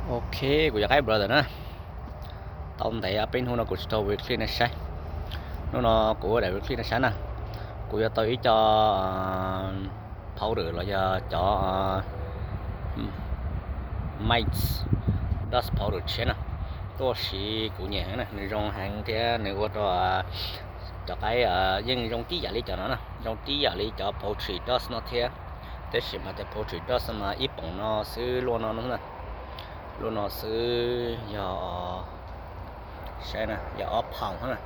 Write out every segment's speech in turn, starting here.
Ok, kuv cov qaib brother na, tau ntev peb hnub no kuv tsis tau video clip nej saib. Hnub no kuv ua daim video clip nej saib na, kuv yuav tau ib co powder los yog cov mites dust powder tshiab na, tuaj siv kuv nyiam heev na, nws zoo heev thiab nws ua rau cov qaib yeej zoo tib yam li cov no na, zoo tib yam li cov poultry dust no thiab. Tab sis mas cov poultry dust mas ib poom no xwb luaj no na, luaj no xwb yog, saib na, yog ob pound na,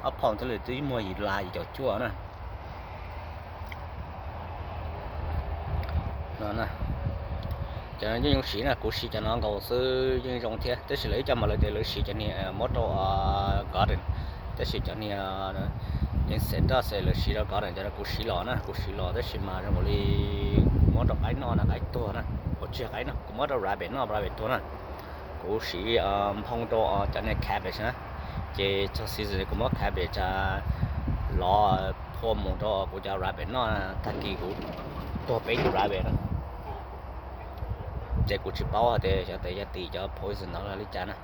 ob pound thiaj li twb muag yim las yim caum cuaj na. Cov no yeej zoo siv na, kuv siv cov no nkaus xwb yeej zoo thiab, tab sis lawv ib co mas lawv tias lawv siv cov niag muab rau garden, tab sis cov niag insect dust lawv siv rau garden, cov no kuv siv los na, kuv siv los tab sis mas zoo nkaus li muab rau qaib noj na, qaib tuag na, kuv tsis yog qaib noj, kuv muab rau rabbit noj, rabbit tuag na. Kuv siv nphoo rau cov niag cabbage na, ces txog season kuv muab cabbage lov phua mus rau kuv cov rabbit noj, tag kis kuv tuag peb tus rabbit na. Ces kuv tsis paub hais tias xyov tes yog tim cov poison ntawd los li cas na.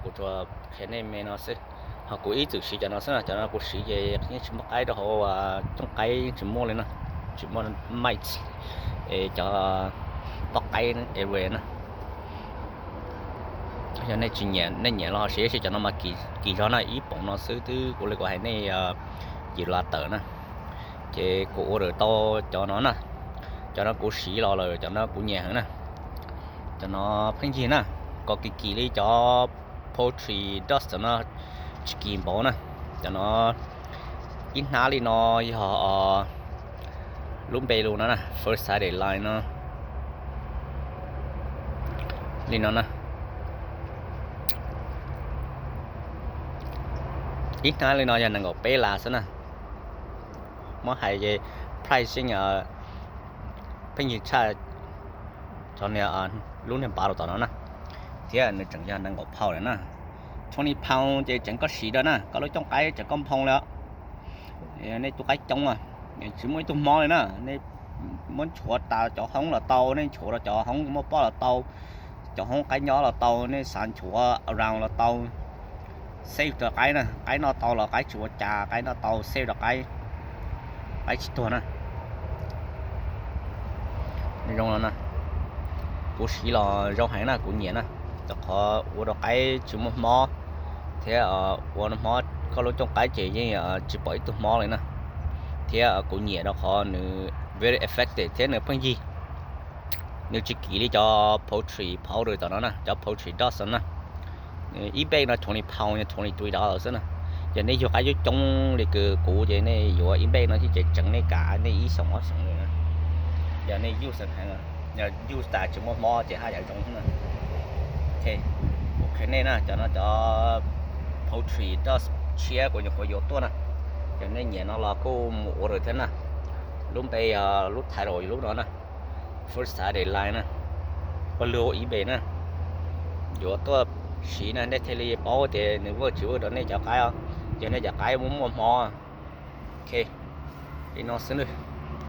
Kuv tsuas qhia nej me no xwb. Ho kuv ib txwm siv cov no xwb na, cov no kuv siv ces yeej tsis muaj qaib rau hauv, cooj qaib yeej tsis muaj li na, tsis muaj mites, es cov toj qaib area na. Yog nej tsis nyiam, nej nyiam los siv, tab sis cov no mas kim zog na, ib poom no xwb twb kuv li kuv hais nej yim las tawm na. Ces kuv order tau cov no na, cov no kuv siv los lawm, cov no kuv nyiam heev na. Cov no pheej yig na, kom kim kim li cov poultry dust no tsis kim npaum na. Cov no ib hnab li no yog lub npe lus no na, First Saturday Line no, li no na. Ib hnab li no yog nees nkaum peb las xwb na. Muab hais ces price yeej pheej yig tshaj cov niag lub niag npav rau tom no na, thiab nws tseem yog nees nkaum pound lawm na. Twenty pound ces tseem koj siv rau na, koj lub cooj qaib tseem koj nphoo li os. Nej tus qaib coob tsis muaj ib tug mob li na, nej muab nchuav tas cov hoob los tau, nej nchuav rau cov hoob muaj pob los tau, cov hoob qaib nyob los tau, nej xav nchuav around los tau. Safe rau qaib na, qaib noj tau los qaib tsis ua cas, qaib noj tau safe rau qaib, qaib tsis tuag na. Zoo no na, kuv siv los zoo heev na, kuv nyiam na, rau qhov ua rau qaib tsis muaj mob, thiab ua mob koj lub cooj qaib ces yeej tsis pom ib tug mob li na. Thiab kuv nyiam rau qhov nws very effective thiab nws pheej yig. Nws tsis kim li cov poultry powder tom no na, cov poultry dust na. Ib npej no twenty pound, twenty three dollars xwb na. Yog nej yug qaib coob coob li kws kuv ces nej yuav ib npej no ces tseev nej kam nej ib xyoos ob xyoos li na. Yog nej use heev, yog use tas tsis muaj mob ces haj yam zoo na. Ok, nej na, cov no cov poultry dust tshiab kuv nyuam qhuav yuav tuaj na. Yog nej nyiam no los kuj mus order thiab na. Lub npe, lub title lub no na, First Saturday Line na, pawg lug eBay na. Yuav tuaj siv na nej thiaj li paub tias nws work tsis work rau nej cov qaib os. Yog nej cov qaib muaj muaj mob. Ok, li no xwb nawb.